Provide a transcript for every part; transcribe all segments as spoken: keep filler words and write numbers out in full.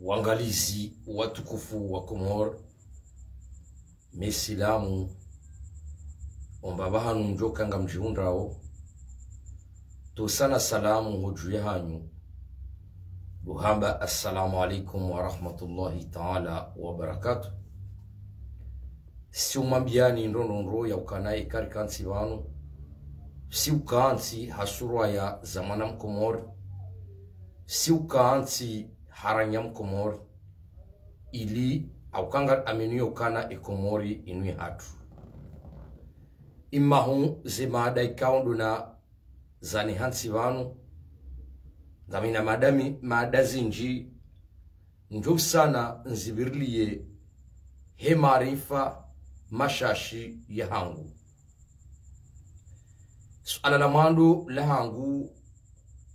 Wangalizi watukufu wa Komori, mesilamu, omba pvahanu ndjo ka ngamdjihundrao, tusana salamu hodju yahanyu, luhamba assalamu alaikum wa rahmatullahi ta'ala wa barakatuh. Siumambiani ndrongoo ndro ya ukana ikari kantsi pvanu, siukantsi ha surwa ya zamana Mkomori, siukantsi ha ranya Mkomori, ili aukanga aminu yokana e Komori inu yahatru. Imahu ze mada ikao ndo na zani hantsi pvanu, ngamina madami, mada zindji, ndjo usana nzipvirilie he maarifa mashashi yahangu. Suala la mwando lahangu,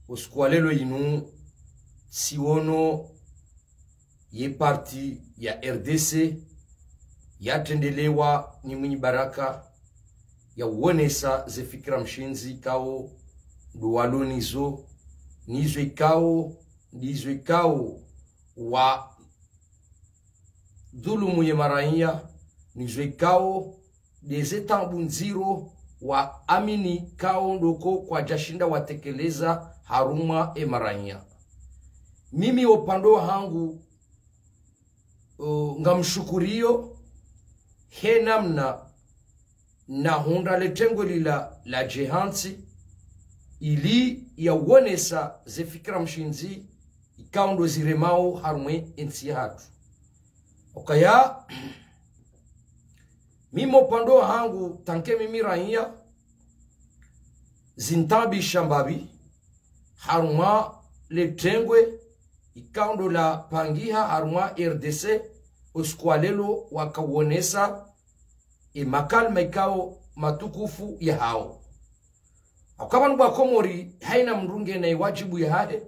usiku wa leo inu, siono ye parti ya R D C yatrendelewa ni Mwinyi Baraka, ya uonesa ze fikira mshindzi ikao ndo walo nizo, nizo ikao, ndizo ikao wa dhulumu ye maraiya, nizo ikao ndeze taabu ndziro wa amini ikao ndoko kwadjashinda watekeleza harumwa e maraiya. Mimi upande wahangu, uh, ngamshukuriyo he namna nahundra le tengwe lila ladje hantsi, ili ya uonesa ze fikira mshindzi ikao ndo ziremao harumwa e ntsi yahatru. Ukaya, mimi upande wahangu, tanke mimi raiya, zintaabisha mbapvi harumwa le tengwe ikao ndo lapangiha harumwa R D C, usiku wa leo waka uonesa e makalima ikao matukufu yahao. Hauka pvanu bwa Komori, haina mndru ngena iwajibu yahahe,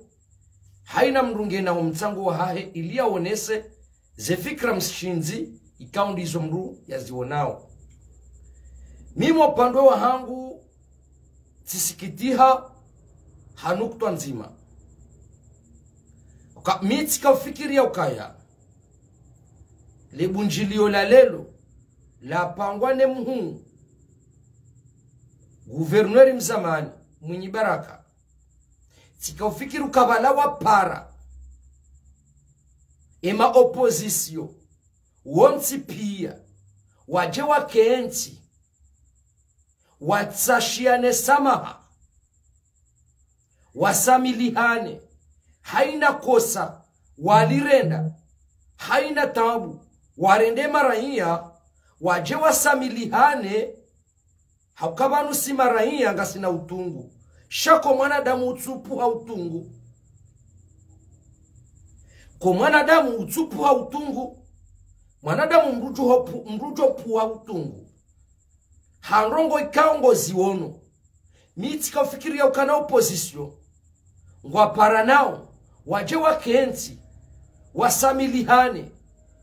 haina mndru ngena omtsango wahahe, ili yaonese ze fikira mshindzi ikao ndizo mndru yazionao. Mimi upande wahangu, tsisikitiha ha nukutwa ndzima. Uka, mi tsika ufikiri ya ukaya le bundjilio la leo lapangwa ne mhuu, gouverneur mzamani, Mwinyi Baraka. Tsika ufikiri uka pvala wapara e ma opposition wontsi pia, wadje wakentsi, watsashiane samaha, wasamilihane, haina kosa walirenda, haina taabu warende maraiya, wadje wasamilihane, hauka pvanu si maraiya ngasina utungu. Sha ko mwanadamu utsupvuha utungu. Ko mwanadamu utsupvuha utungu. Mwanadamu mndru udjo pu-, mndru udjo pvuha utungu ha ndrongoo ikao ngoziono. Mi tsika ufikiri ya ukana opposition ngwaparanao, wadje wakentsi, wasamilihane,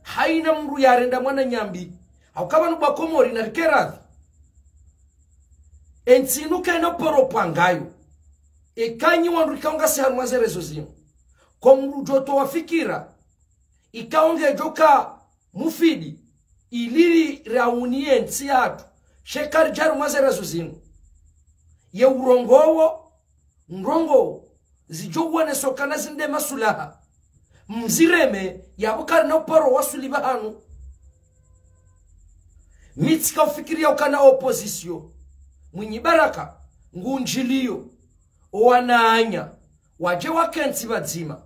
haina mndru yarenda mwananyambi. Hauka pvanu bwa Komori narike radhi, e ntsi inu kaina uporo pvwangayo. Eka nyi wandru ikao ngasi harumwa ze réseaux zinu, ko mndru udjo towa fikira ikao ngedjo ka mufidi, ili rauniye ntsi yahatru, sha eka ridja harumwa ze réseaux zinu, ye urongowo ndrongoo zidjo uonesa ukana zinde masulaha, mzireme, yapvo karina uporo waswili pvahanu. Mi tsika ufikiri ya ukana opposition, Mwinyi Baraka ngundjiliyo, owananya wadje wakentsi pvadzima,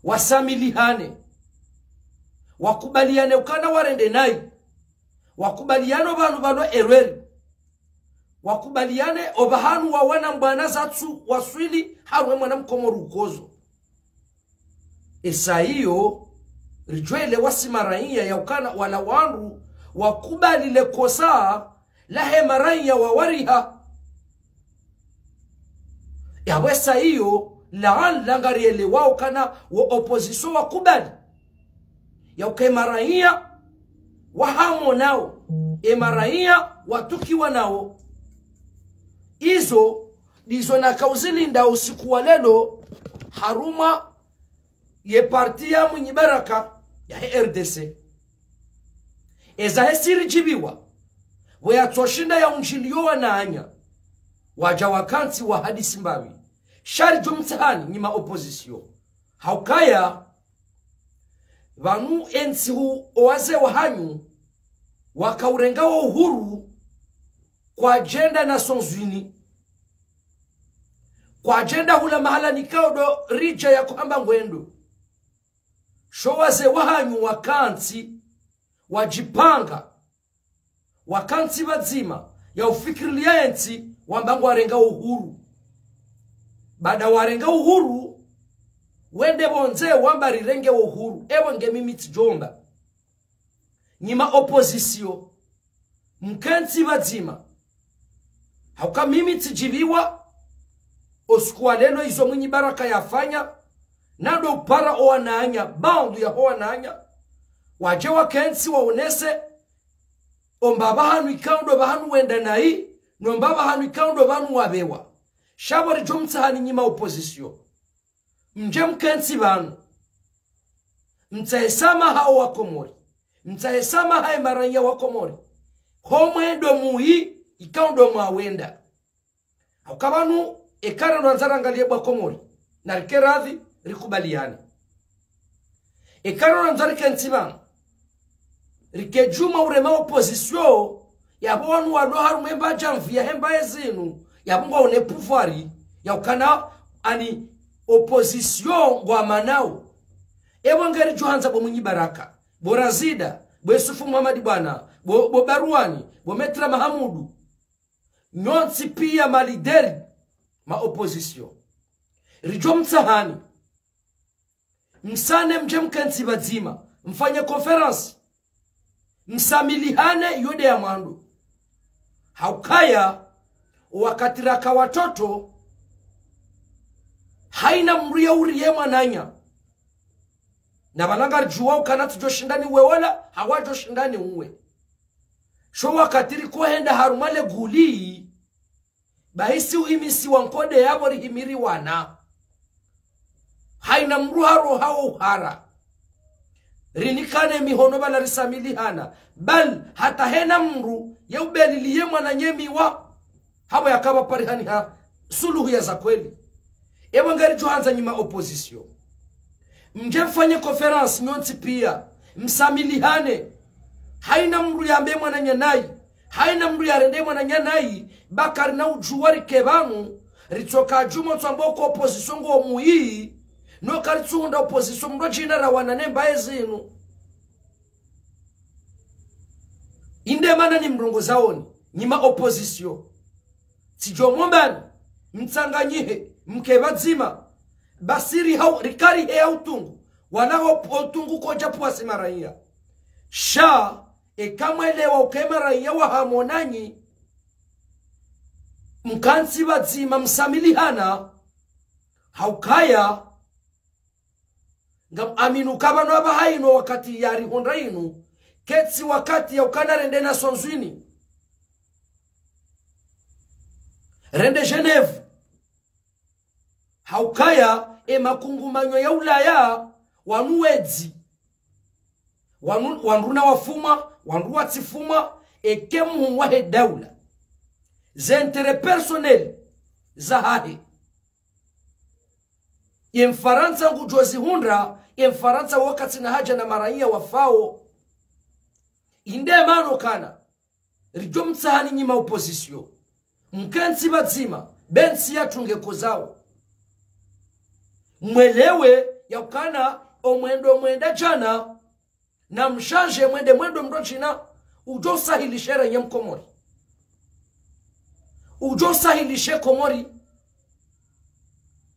wasamilihane, wakubaliane ukana warende nayi, wakubaliane opvanu pvalo erreur, wakubaliane opvahanu wawana mbwana zatsu waswili harumwa e mwana Mkomori ukodzo. Esa iyo, ridjo elewa si maraiya ya ukana wala wandru wakubali le kosa lahe maraiya wawariha. Yapvo esa iyo, laana ngarielewao ukana wo opposition wakubali ya uka e maraiya wahamonao, e maraiya watukiwanao. Izo ndizo nakauzilindao usiku wa leo harumwa ye parti ya Mwinyi Baraka yahe R D C. Eza hesiri djibiwa, pvo yatsoshinda yaundjiliyo wananya, wadja wakantsi wahadisi mbapvi. Sha ridjo mtsahani nyi ma opposition. Haukaya, pvanu entsi hu owaze wahanyu, wakaurenga wo uhuru, kwadjenda na sonzwini. Kwadjenda hula mahala nikao ndo ridja ya kuhamba ngwendo. Sho waze wahanyu wakantsi, wadjipanga, wakantsi pvadzima, ya ufikirilia entsi, wamba ngwarenga uhuru. Baada warenga uhuru, wende pvondze wamba rirenge uhuru. Ewe nge mimi tsidjomba. Nyi ma opposition, mkentsi pvadzima. Hauka mimi tsidjibiwa, osiku wa lelo izo Mwinyi Baraka yafanya, nando upara owananya, baadhwi yaho wananya, wadje wakentsi waonese, ombapvi hanu ikao ndo pvahanu wenda nayi, no mbapvi hanu ikao ndo pvahanu wapvewa. Sha pvo ridjo mtsahani nyi ma opposition. Mdje mkentsi pvanu. Mtsahe swamaha owa Komori. Mtsahe swamaha ye maranya wa Komori. Ho mwendo muyi, ikao ndo mwawenda. Hauka pvanu, eka ndo andza rangaliye bwa Komori. Na rike radhi, rikubaliane. Eka ndo andza rikentsi pvanu. Rike djuma urema opposition, yapvo wanu walo harumwa emba djamvi ya hemba ezinu, yapvo ngwaone pouvoir, ya ukana ani opposition ngwamanao. Ewe nge ridjo handza bo Mwinyi Baraka, bo Razida, bo Yusufu Muhamadi Bwana, bo, bo Baruani, bo Maître Mahamudu. Nyontsi pia ma leader, ma opposition. Ridjo mtsahani. Msane mdje mkentsi pvadzima, mfanye conférence, msamilihane yode ya mwando. Haukaya, wakati raka watoto, haina mdru ya uriye mwananya. Na pvanu ngaridjuwa ukana tsidjo shindani uwe wola, hawadjo shindani uwe. Sho wakati rikohenda harumwa le guli, bahisi uhimisiwa nkode yapvo rihimiri wana. Haina mdru haroha wo uhara. Rinikane mihono pvala risamilihana. Bal, hata hena mdru ye ubeliliye mwananye miwa. Hapvo yakapva parihani ha suluhu ya za kweli. Ewe nge ridjo handza nyi ma opposition. Mdje mfanye conférence nyontsi pia. Msamilihane. Haina mdru yambe mwananya nayi. Haina mdru yarende mwananya nayi. Ba karina udjuwa rike pvanu. Ritsoka djuma tsamba uka opposition ngo muyi. No karitsuhundra opposition mdru djina ra wana nemba ezinu. Inde mana nimrongozaoni, nyi ma opposition. Tsidjo mwombani, mtsanganyihe, mke pvadzima. Basi rihau, rikarihe ya utungu, wala ho, utungu kodja pvwasi maranya. Sha, eka mwelewa uka ye maranya wahamonanyi, mkantsi pvadzima msamilihana, haukaya, ngam aminu uka pvanu apvaha inu wakati yarihundra inu, ketsi wakati ya ukana rende na sonzwini. Rende Genève. Haukaya e makungumanyo ya Ulaya wanu wedzi. Wanu, wandru na wafumwa, wandru watsifumwa, eke muhuu wahe daula. Ze intérêt personnel zahahe. Ye Mfarantsa ngudjo zihundra, ye Mfarantsa wo katsina haja na maranya wafao. Inde mana ukana, ridjo mtsahani nyi ma opposition. Mkentsi pvadzima, be ntsi yatunge kozao. Mwelewe ya ukana, omwendo mwenda djana, na mshandje mwende mwendo mdru djina, udjo sahilishe ranya mkomori. Udjo sahilishe Komori.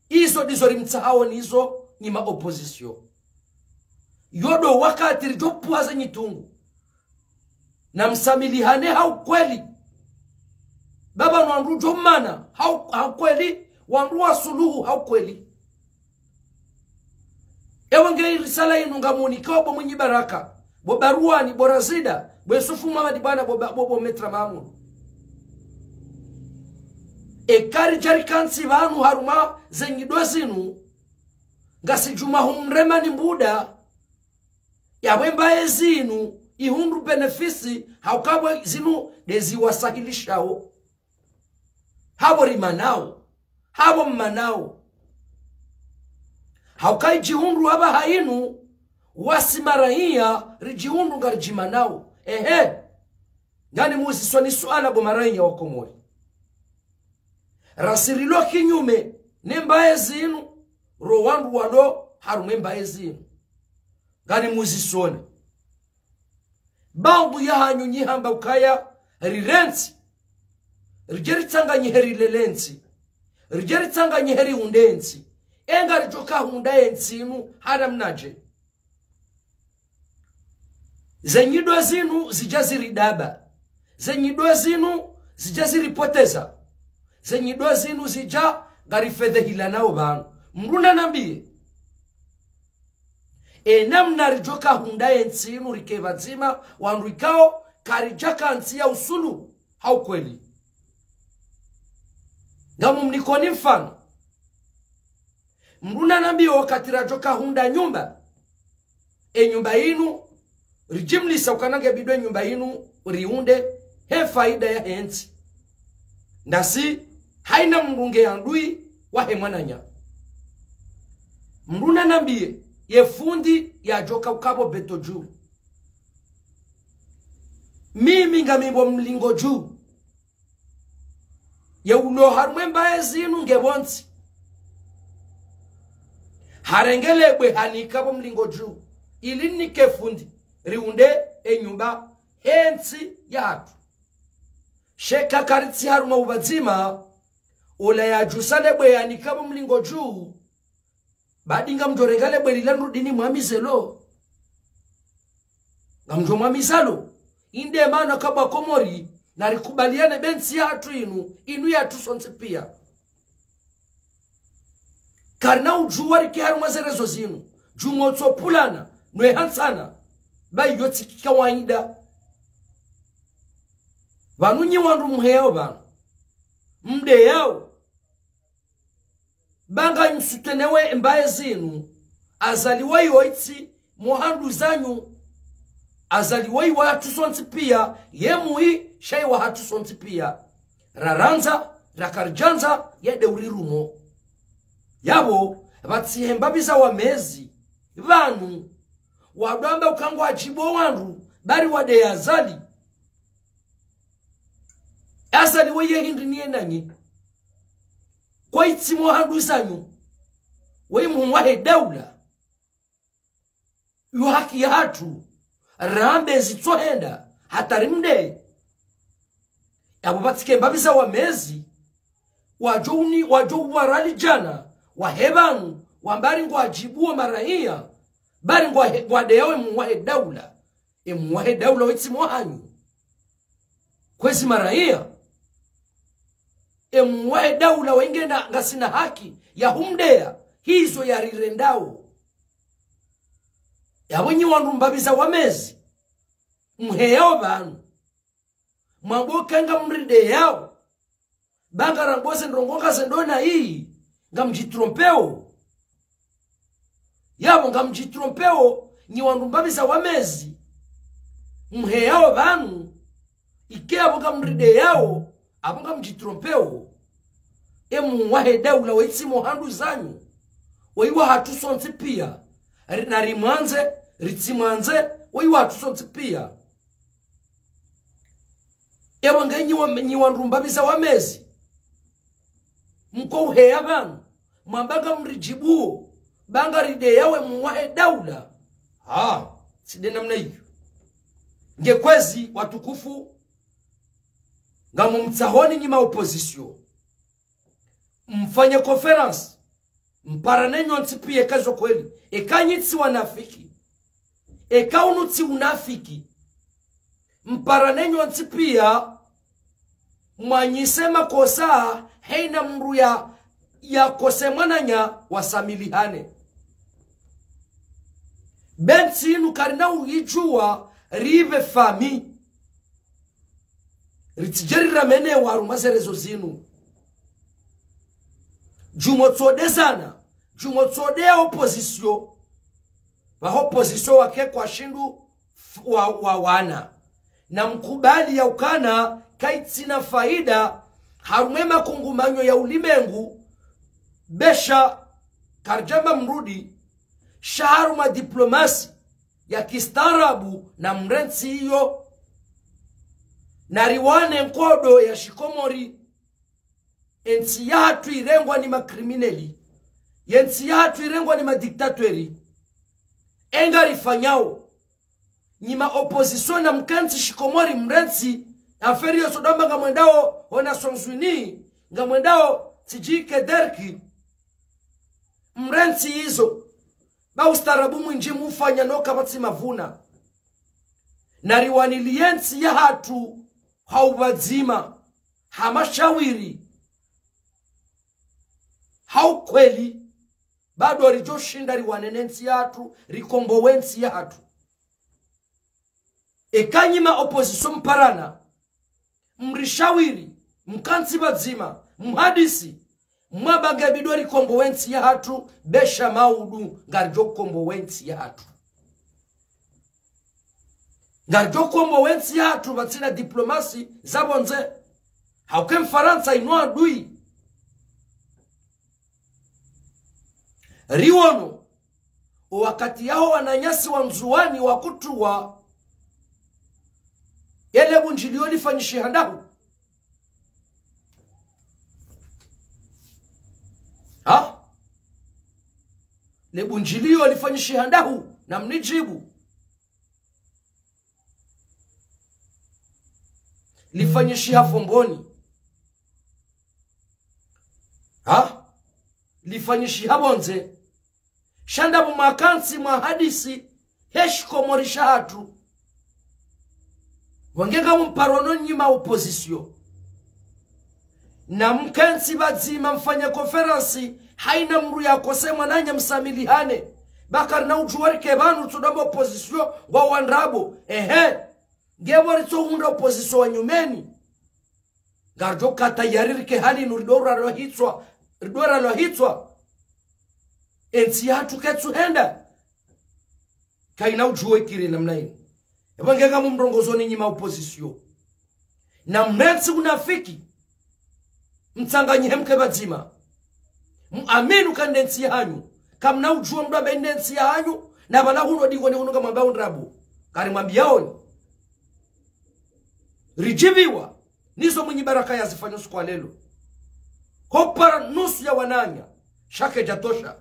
Izo ndizo rimtsahao nizo nyi ma opposition. Yodo wakati ridjo pvwaza nyitungu. Na msamilihane ha ukweli. Ba pvanu wandru djo mana, ha u-, ha ukweli, wandru wa suluhu ha ukweli. Ewe nge irisala inu ngamunikao bo Mwinyi Baraka, bo Baruani, bo Razida, bo Yusufu Muhamadi Bwana, bo ba-, bo, bo Maître Mahamudu. Eka ridja rikantsi pvanu harumwa ze nyido zinu, Ngasi djuma humrema ni mbuda, yapvo embaye zinu, ihundru bénéfice, hauka pvo zinu ndeziwasahilishao. Hapvo rimanao, hapvo mmanao. Hauka idjihundru apvaha inu, wasi maraiya, ridjihundru ngaridjimanao. Ehe, nganimuzisoni suala bo maraiya wa Komori. Rasi rilo kinyume, ne mbaye zinu, ro wandru walo, harumwa embaye zinu. Nganimuzisoni. Baadhwi yahanyu nyi hamba ukaya rirentsi. Ridje ritsanganyihe rilele ntsi. Ridje ritsanganyihe riunde ntsi. Enga ridjoka hunda yentsi inu ha namnadje. Zenyido zinu zidja ziridaba. Zenyido zinu zidja ziripoteza. Zenyido zinu zidja ngarifedhehilanao pvanu. Mdru nanambiye. E namna ridjoka hunda yentsi inu rike pvadzima, wandru ikao, karidjaka ntsi ya usulu, ha ukweli. Ngamumnikoni mfano. Mdru nanambiye wakati radjoka hunda nyumba. E nyumba inu, ridjimlisa ukana nge bidi e nyumba inu, riunde, he faida yahe ntsi. Ndasi, haina mdru nge andui, wahe mwananya. Mdru nanambiye, ye fundi yadjoka ukapvo beto dju. Mimi ngami pvo mlingo dju. Ye ulo harumwa embaye zinu nge pvontsi. Harenge lebwe hanika pvo mlingo dju. Ili nike fundi. Riunde e nyumba he ntsi yahatru. Sha eka karitsi harumwa upvadzima, ola yadjusa lebwe yanika pvo mlingo dju, badi ngamdjorenga lebwe lila nrudi nimwamize lo. Ngamdjomwamiza lo. Inde mana kabwa Komori, narikubaliane be ntsi yahatru inu, inu yahatru sontsi pia. Karina udjuwa rike harumwa zerezo zinu, djumwa utsopvulana, nwe hantsana, ba iyo tsi kawaida. Pvanu nyi wandru mheyao pvanu. Mdeyao. Ba nganyi soutenir embaye zinu, Azali wayi wo itsi mwa handru zanyu, Azali wayi wahatru sontsi pia, ye muyi, sha yi wahatru sontsi pia. Rarandza, rakaridjandza, ye nde uri rumo. Yapvo, pvatsi he mbapvi za wamezi, pvanu, wadjo amba uka ngwadjibu wandru, bari wadeya Azali. Azali wayi ye hindri niye nanyi. Kwa itsi mwa handru zanyu. Wayi mhuu wahe daula. Yo haki yahatru. Rambe zitsohenda. Hata rimdeye. Yapvo pvatsike mbapvi za wamezi. Wadjo uni, wadjo uwarali djana. Wahe pvanu. Wamba ari ngwadjibu wo maraiya. Bari ngwahe, ngwadeya we mhuu wahe daula. E mhuu wahe daula wayi tsi mwa hanyu. Kwezi maraiya. E mhuu wahe daula wayi ngena ngasina haki ya humdeya, hizo yarirendao. Yapvo nyi wandru mbapvi za wamezi. Mheyao pvanu. Mwambo uka ngamrideyao. Ba ngarangoze ndrongo ngazendo na iyi, ngamdjitrompeo. Yapvo ngamdjitrompeo, nyi wandru mbapvi za wamezi. Mheyao pvanu, ike yapvo ngamrideyao, apvo ngamdjitrompeo. E mhuu wahe daula wayi tsi mwa handru zanyu. Wayi wahatru sontsi pia. Ri, narimwandze, ritsimwandze, wayi wahatru sontsi pia. Yapvo nge nyi wa, nyi wandru mbapvi za wamezi. Mko uheya pvanu. Mwamba ngamridjibuo. Ba ngarideyao we mhuu wahe daula. Ha, tsi nde namna iyo. Nge kwezi watukufu. Ngamumtsahoni nyi ma opposition. Mfanye conférence. Mparane nyontsi pia eka zo kweli. Eka nyi tsi wanafiki. Eka unu tsi unafiki. Mparane nyontsi pia. Mwanyise makosa. Haina mdru ya, yakose mwananya wasamilihane. Be ntsi inu karina uyidjuwa ripve fami. Ritsidje riramene wandru mwa zerezo zinu. Djumwa utsodezana, Shimo tsode ya opposition. Pvaho opposition wake kwa shindru f-, wa, wa wana. Na mkubali ya ukana kaitsina faida, harumwa makungumanyo ya ulimengu, besha karidjamba mrudi, sha harumwa diplomasi ya kistaarabu na mrentsi iyo. Na riwane nkodo ya shikomori. Entsi yahatru irengwa ni makrimineli. Yentsi yahatru irengwa ni madiktatweri. Enga rifanyao. Nyi ma opposition na mkentsi shikomori mrentsi. Aferi yo sodamba ngamwendao ho Nations Unies. Ngamwendao tijike derki. Mrentsi izo. Ba ustaarabu mwindji mufanya no kapvatsi mavuna. Na riwaniliye ntsi yahatru ha upvadzima, ha mashawiri, ha ukweli, bado ridjo shinda riwane ne ntsi yahatru, rikombowe ntsi yahatru. Eka nyi ma opposition mparana, mrishawiri, mkantsi pvadzima, mhadisi, mwamba nge bidi rikombowe ntsi yahatru, besha maudu, ngaridjo kombowe ntsi yahatru. Ngaridjo kombowe ntsi yahatru, pvatsina diplomasi za pvondze. Hauka Mfarantsa inu adui. Riwono, o wakati yaho wananyasi wa Ndzuwani wakutuwa, ele bundjiliyo lifanyishiha ndahu. Ha? Le bundjiliyo lifanyishiha ndahu, na mnidjibu. Lifanyishiha Fomboni. Ha? Lifanyishiha pvondze. Sha ndapvo mwakantsi mwahadisi he shikomori shahatru. Wange ngamumparano nyi ma opposition. Na mkentsi pvadzima mfanye konferansi, haina mdru yakose mwananya msamilihane. Ba karina udjuwa rike pvanu tsudamba opposition ngwa wandrabo. Ehe. Ngepvo ritsohundra opposition wa nyumeni. Ngaridjo kata yari rike hali nu ridjo ralwa hitswa, ridjo ralwa hitswa. Entsi yahatru ketsuhenda. Kaina udjuwa ikiri namna inu. Epvo nge ngamumrongozoni nyi ma opposition. Na mrentsi unafiki. Mtsanganyihe mke pvadzima. Muamini uka nde ntsi yahanyu. Kamna udjuwa mdru amba inde ntsi yahanyu. Na pvala hunu dingoni hunu ngamwamba undrabo. Karimwambiyaoni. Ridjiviwa, nizo Mwinyi Baraka yazifanyo usiku wa lelo. Hopara nusu ya wananya, sha kedjatosha,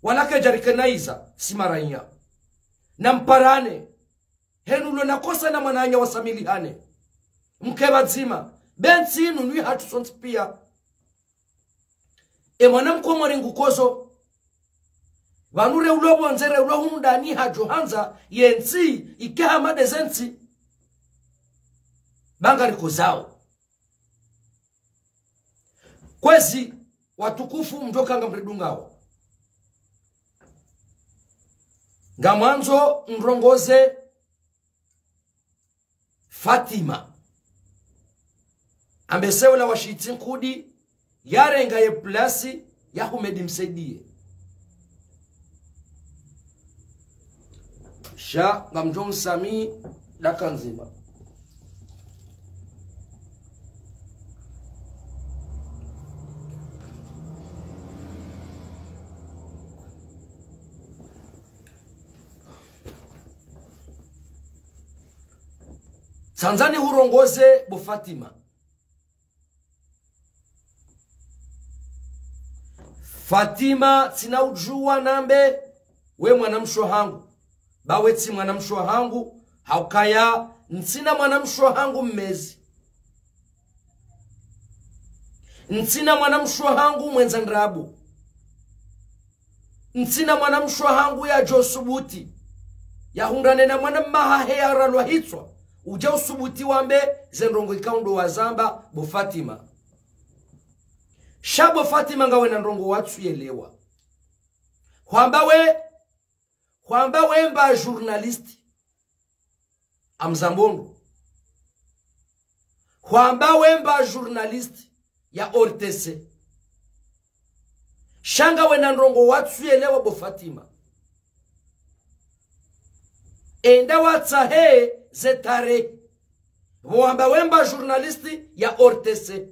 wala kedjarikenaiza, si maranya. Na mparane, henu lo nakosa na mwananya wasamilihane. Mke pvadzima, be ntsi inu ni yahatru sontsi piya. E mwana mkomori ngukozo. Pvanu reulwa pvondze, reulwa hunu ndani hadjo handza, yentsi, ike hama de zentsi. Ba ngarikozao. Kwezi, watukufu mdjoka ngamridungao. Ngamwandzo mrongoze Fatima. Ambe seula wa shitsi nkudi, yarenga ye plasi ya Humedi Msaidiye. Sha, ngamdjo msamihi, daka ndzima. Tsandza nihurongoze bo Fatima. Fatima, tsina udjuwa nambe, we mwanamshe wahangu. Ba we tsi mwanamshe wahangu, haukaya, ntsina mwanamshe wahangu mmezi. Ntsina mwanamshe wahangu mwendza ndrabo. Ntsina mwanamshe wahangu yadjo subuti. Yahundrane na mwana mmahahe yaralwa hitswa. Udja usubuti wambe ze ndrongo ikao ndo wazamba bo Fatima. Sha bo Fatima ngawe na ndrongo watsuyelewa. Hwamba we, hwamba we mba journaliste. Amzambondo. Hwamba we mba journaliste ya O R T C. Sha ngawena ndrongoo watsuyelewa bo Fatima. Enda watsahe ze tarehi. Pvo wamba we mba journaliste ya O R T C.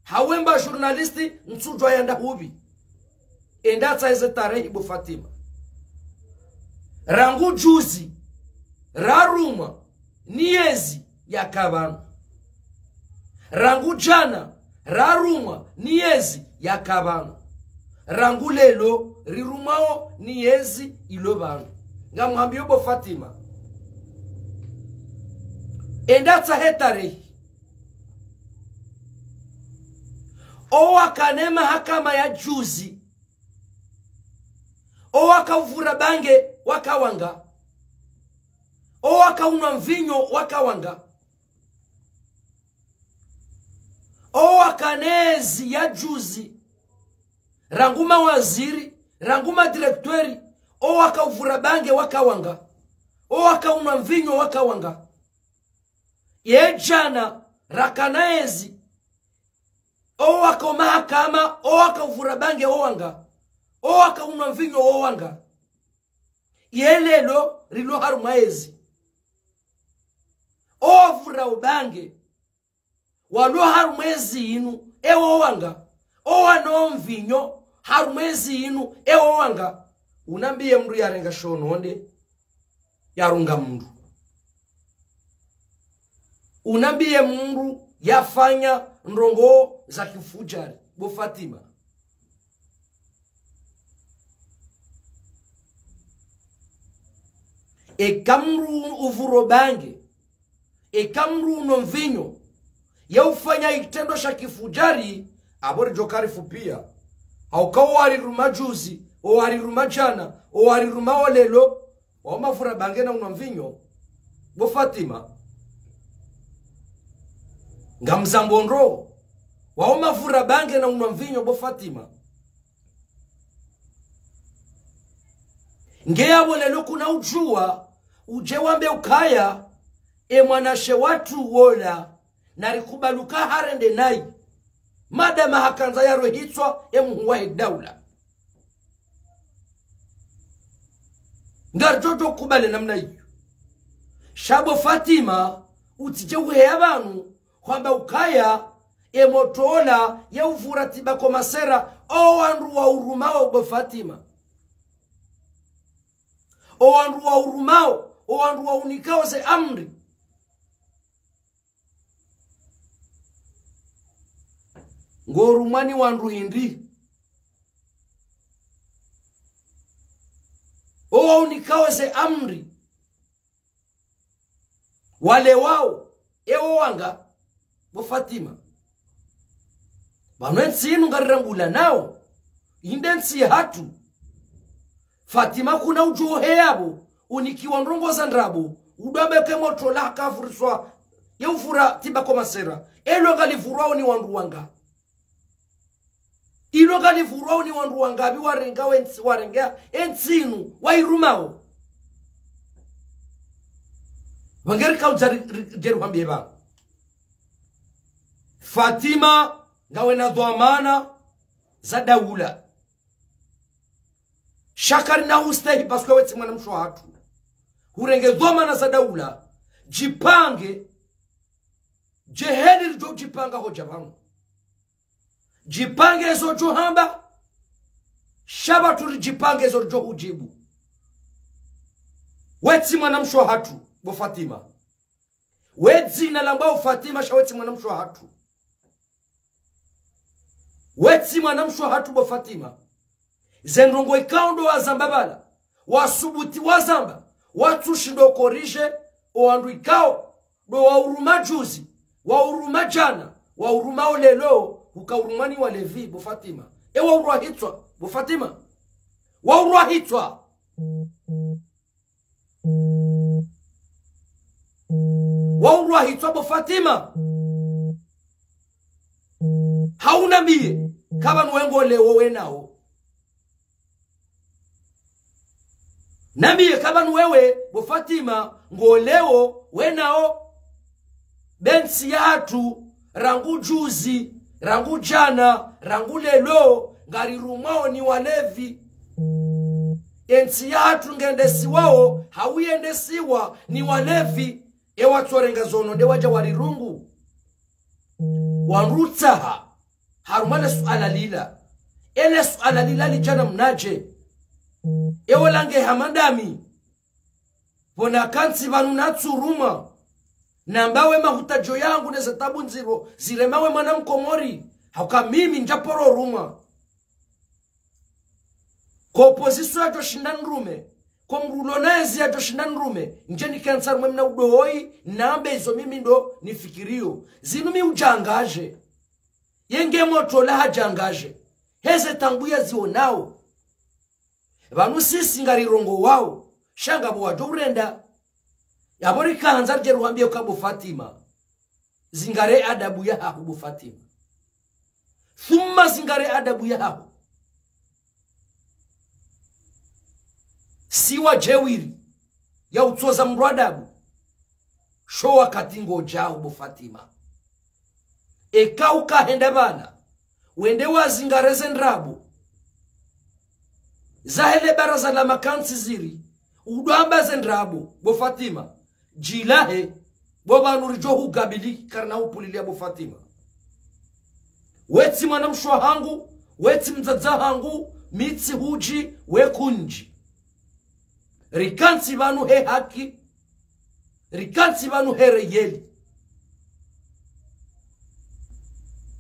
Hau we mba journaliste ntsudjuwa yanda hupvi. Enda tsahe ze tarehi bo Fatima. Rangu juzi, rarumwa ni yezi yaka pvanu. Rangu djana, rarumwa ni yezi yaka pvanu. Rangu leo, rirumwao ni yezi ilo pvanu. Ngamwambiyo bo Fatima. Enda tsahe tarehi. Owakana ye mahakama ya juzi. Owaka uvura bange waka wanga. Owaka unwa mvinyo waka wanga. Owakana yezi ya juzi. Rangu mawaziri, rangu madirekteri, owaka uvura bange waka wanga. Owaka unwa mvinyo waka wanga. Ye djana, rakana yezi. Owaka o mahakama, owaka uvura bange o wanga. Owaka unwa mvinyo o wanga. Ye leo, rilo harumwa yezi. Owavura o bange. Walo harumwa yezi inu, ewo wanga. Owanwa o mvinyo, harumwa yezi inu, ewo wanga. Unambiye mndru yarenga shononde, yarunga mndru. Unambiye mndru yafanya ndrongoo za kifudjari, bo Fatima. Eka mndru uvuro bange, eka mndru unwa mvinyo, ye ufanya itrendwa sha kifudjari, apvo ridjo karifu piya. Hauka owariruma juzi, owariruma djana, owariruma o leo, wao mavura bange na unwa mvinyo, bo Fatima. Ngamzambo ndro, wao mavura bange na unwa mvinyo, bo Fatima. Nge yapvo leo kuna udjuwa, udje wambe ukaya, e mwanamshe watru wola, narikubali uka harende nayi. Madama hakandza yarwe hitswa, e muhuu wahe daula. Ngaridjo djo kubali namna iyo. Sha bo Fatima, utsidje uheya pvanu, hwamba ukaya, e motro ola, ye uvura tiba komasera, owandru waurumao bo Fatima. Owandru waurumao, owandru waunikao ze amri. Ngorumwa ni wandru hindri. Owaunikao ze amri. Walewao, ewo wanga, bo Fatima. Pvanu entsi inu ngarirambula nao, inde ntsi yahatru. Fatima kuna udjo heya pvo, unikiwa ndrongoo za ndrabo, udjwambe ke motro ola haka uvuriswa, ye uvura tiba komasera, elo ngalivurwao ni wandru wanga. Ilo ngalivurwao ni wandru wangapvi warenga wentsi, warengea entsi inu, wairumao. Pvangeri kaudza ri, ri, ridje rihwambiye pvanu. Fatima, ngawena dhwamana za daula. Sha karina ustehi parce que we tsi mwanamshe wahatru. Hurenge dhwamana za daula. Djipange. Djeheli ridjo djipanga hodja pvanu. Djipange ezo djo hamba, sha pvatsu ridjipange ezo ridjo hudjibu. We tsi mwanamshe wahatru, bo Fatima. We dzina lambwao Fatima, sha we tsi mwanamshe wahatru. We tsi mwanamshe wahatru, bo Fatima. Ze ndrongoo ikao ndo wazamba pvala, wasubuti wazamba, watsushindo corriger, owandru ikao ndo wauruma juzi, wauruma djana, wauruma o leo, ukaurumwa ni walevi, bo Fatima. E waurwa hitswa, bo Fatima. Waurwa hitswa. Waurwa hitswa, bo Fatima. Hau nambiye, ka pvanu we ngo leo wenao. Nambiye ka pvanu wewe, bo Fatima, ngo leo wenao. Be ntsi yahatru, rangu juzi, rangu djana, rangu leo, ngarirumwao ni walevi. Entsi yahatru ngendesiwao, hau yendesiwa ni walevi. Ewatsorenga zono nde wadja warirungu. Wandru utsaha, harumwa le suala lila. Ele suala lila lidja namnadje. Ewo lange hamadami. Pvo nakantsi pvanu natsurumwa. Nambawe mahutadjo yangu neze tabu ndziro, ziremawe mwana mkomori. Hauka mimi ndjaparo rumwa. Ko opposition yadjoshinda nirume, ko mdru ulo na ezi yadjoshinda nirume, ndje nikentsi harumwa mna udohoi, nambe izo mimi ndo nifikiriyo. Zinu mi udjangadje. Yenge motro la hadjangadje. Heze tabu yazionao. Pvanu sisi ngarirongowao, sha ngapvo wadjo urenda. Yapvo rikandza ridje ruhambie uka bo Fatima. Zingare adabu yahaho bo Fatima. Thumma zingare adabu yahaho. Si wadjewiri ya utsoza mdru adabu. Sho wakati ngodjao bo Fatima. Eka ukahenda pvanu, wende wazingare ze ndrabo. Zahele baraza la makantsi ziri, udwamba ze ndrabo, bo Fatima. Djilahe, bo pvanu ridjo hukabili karina upulilia bo Fatima. Wetsi mwana mshe wahangu, wetsi mdzadze hangu, mi tsi hudji, we kundji. Rikantsi pvanu he haki, rikantsi pvanu he reyeli.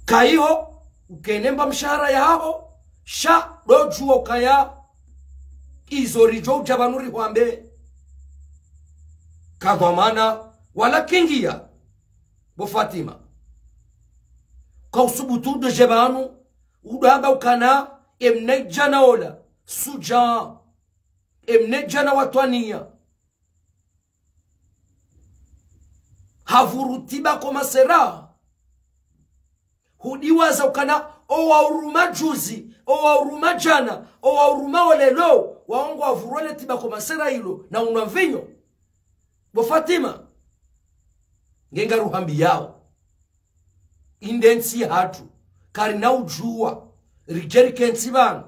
Kaiho, ukene mba mshahara yahaho, sha dodjuwa ukaya, izo ridjo udja pvanu rihwambe. Kadhwamana, wala kingia, bo Fatima. Ka usubutu udodje pvanu, udwamba ukana, emna idjana ola, sudja, emna idjana watwaniya. Havuru tiba ko masera. Hudiwaza ukana, owauruma juzi, owauruma djana, owauruma olelo, wao ngwavurwa le tiba ko masera ilo, na unwa mvinyo. Bo Fatima, nge ngaruhambiao. Inde ntsi yahatru, karina udjuwa, ridje rikentsi pvanu,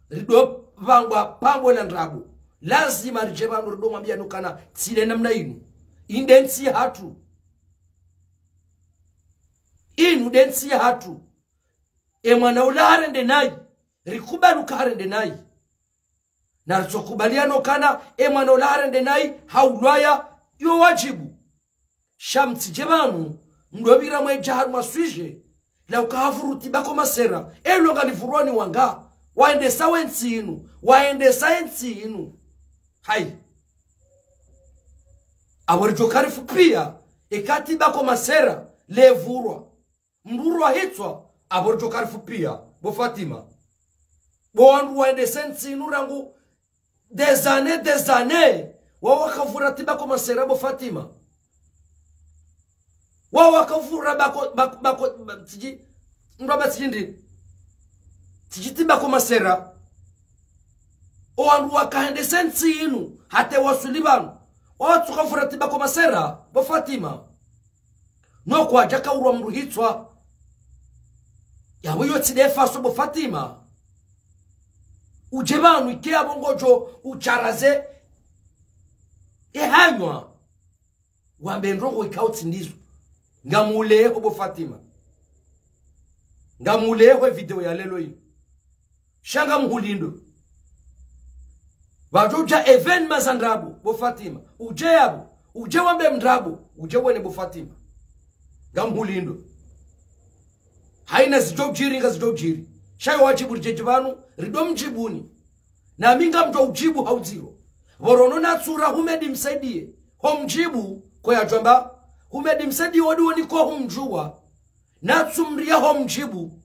rido pangwa pangwe na ndrabo. Lazima ridje pvanu rido mwambia nukana, tsile namna inu. Inde ntsi yahatru. Inu nde ntsi yahatru. E mwana ula harende nayi, rikubali uka harende nayi. Na ritsokubaliana ukana, e mwana ula harende nayi, haulwaya, yo wadjibu. Sha mtsidje pvanu, mdopvira mwedja harumwa sujet, la uka havuru tiba ko masera, elo ngalivurwa ni wanga, waendesa we ntsi inu, waendesa e ntsi inu. Hayi. Apvo ridjo karifu pia, eka tiba ko masera, levurwa. Mdru urwa hitswa, apvo ridjo karifu pia, bo Fatima. Bo wandru waendese ntsi inu rangu, des années, des années. Wao wakavura tiba ko masera bo Fatima. Wao wakavura bako, bako, bako, ba-, tsidji, mdru amba tsidji ndi. Tsidji tiba ko masera. Owandru wakahendese ntsi inu, hata wasuli pvanu. Wao watsukavura tiba ko masera, bo Fatima. No kwadjaka urwa mdru hitswa. Yapvo iyo tsi de faso bo Fatima. Udje pvanu ike yapvo ngodjo usharaze. E hanywa. Wambe ndrongo ikao tsi ndizo. Ngamuleho bo Fatima. Ngamuleho e video ya lelo inu. Sha ngamhulindo. Pvadjo udja événement za ndrabo, bo Fatima. Udje yapvo. Udje wambe mndrabo. Udje wene bo Fatima. Ngamhulindo. Haina zidjo udjiri, ngazidjo udjiri. Sha yo wadjibu ridje dji pvanu, rido mdjibuni. Na mi ngamdjo udjibu ha udziro. Pvorono natsura Humedi Msaidie. Ho mdjibu, ko yadjwamba. Humedi Msaidie wodi woni ko humdjuwa. Natsumria ho mdjibu.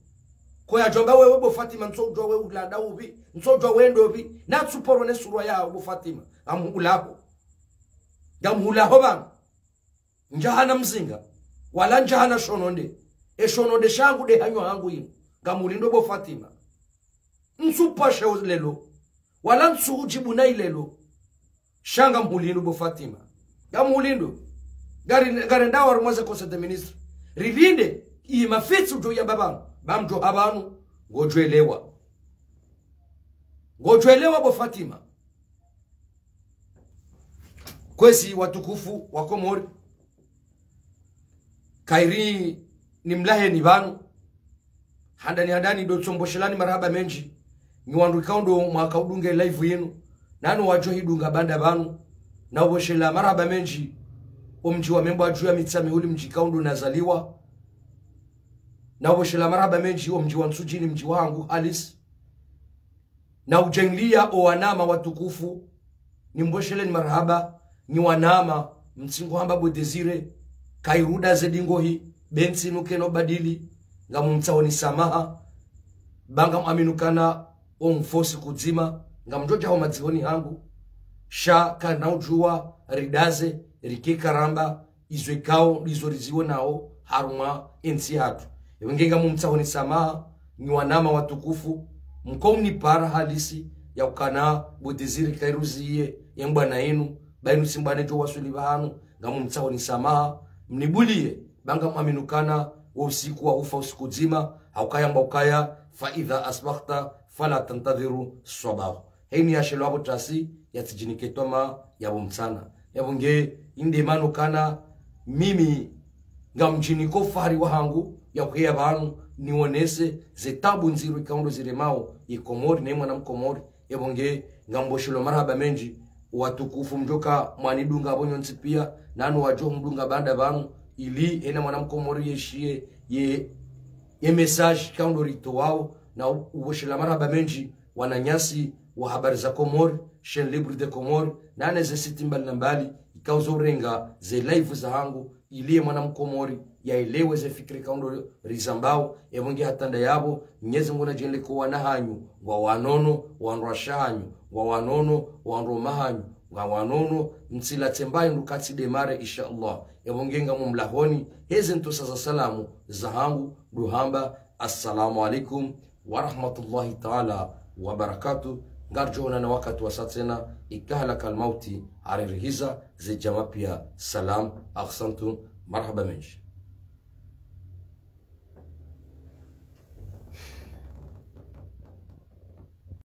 Ko yadjwamba wewe bo Fatima, ntso udjuwa we ulanda upvi, ntso udjuwa wendo pvi, natsuporo ne surwa yaho bo Fatima. Ngamhulaho. Ngamhulaho pvanu. Ndjahana mzinga. Wala ndjahana shononde. E shononde shangu de hanywa hangu inu. Ngamhulindo bo Fatima. Ntsupashe lelo. Wala ntsuhudjibu nayi lelo. Sha ngamhulindo bo Fatima. Ngamhulindo. Ngari, ngarendao harumwa ze Conseil des Ministres. Rilinde, iyi mafitsi udjo yamba pvanu. Ba mdjo ha pvanu, ngodjo elewa. Ngodjwelewa bo Fatima. Kwezi watukufu wa Komori, kayiri nimlaheni pvanu. Handani handani ndo tsomboshelani marahaba mendji. Nyi wandru ikao ndo mwaka udunge live yinu, nanu wadjo hidunga baanda pvanu. Na uboshela marahaba mendji omdji wa Membwadju ya Mitsamihuli, mdji ikao ndo nazaliwa. Na uboshela marahaba mendji omdji wa Ntsudjini, mdji wahangu halisi. Na udjengliya owanama watukufu, nimbosheleni marahaba. Nyi wanama, mtsingo hamba bo Désiré, kayiri udaze dingohi, bentsi nuke no badili, ngamumtsahoni samaha, ba ngamwaminu kana omfosi kudzima, ngamdjodja ho madzihoni hangu, sha kana udjuwa ridaze, rike karamba, izo ikao, izo riziwonao harumwa entsi hatru. Ewe nge ngamumtsahoni samaha, nyi wanama watukufu, mko mnipara halisi, ya ukana bo Désiré kayiri uziye, ye mbwana yinu, ba yinu tsi mbwana djo waswili pvahanu, ngamumtsahoni samaha, mnibuliye, ba ngamwaminu kana, wo usiku wa ufa usiku dzima, ha ukaya mba ukaya, فإذا أصبحت فلا تنتظر الصباح. Heyinu yashelwa bo tasi, yatsidjinike twama ya bo mtsana. Yapvo nge, inde mana ukana, mimi, ngamdjiniko fahari wahangu, ya uheya pvanu, niwonese, ze tabu ndziro ikao ndo ziremao, ye Komori, ne mwana mkomori. Yapvo nge, ngamboshelo marahaba mendji, watukufu mdjoka mwanidunga pvo nyontsi piya, nanu wadjo mdunga baanda pvanu, ili ena mwana mkomori yeshiye, ye, ye message ikao ndo ritowao, na u-, uboshela marahaba mendji, wananyasi wa Habari za Komori, Chaîne Libre de Comores, nane ze site mbali na mbali, ikao zo urenga ze live zahangu, ili ye mwana mkomori, yaelewe ze fikira ikao ndo rizambao, yapvo nge hata nda yapvo, Mnyezi Mngu nadjenle ko wana hanyu, ngwa wanono, wandru washe hanyu, ngwa wanono, wandru wame hanyu, ngwa wanono, mtsila tsembaye ndo katsi démarrer, insha Allah. Yapvo nge ngamumlahoni, heze ntosa za salamu, zahangu, ndo hamba, assalamu alaikum, ورحمة الله تعالى وبركاته. Ngaridjo onana wakati wasa tsena, ika halaka almauti haririhiza, ze djamaa piya, salam, ahsantum, marahaba mendji.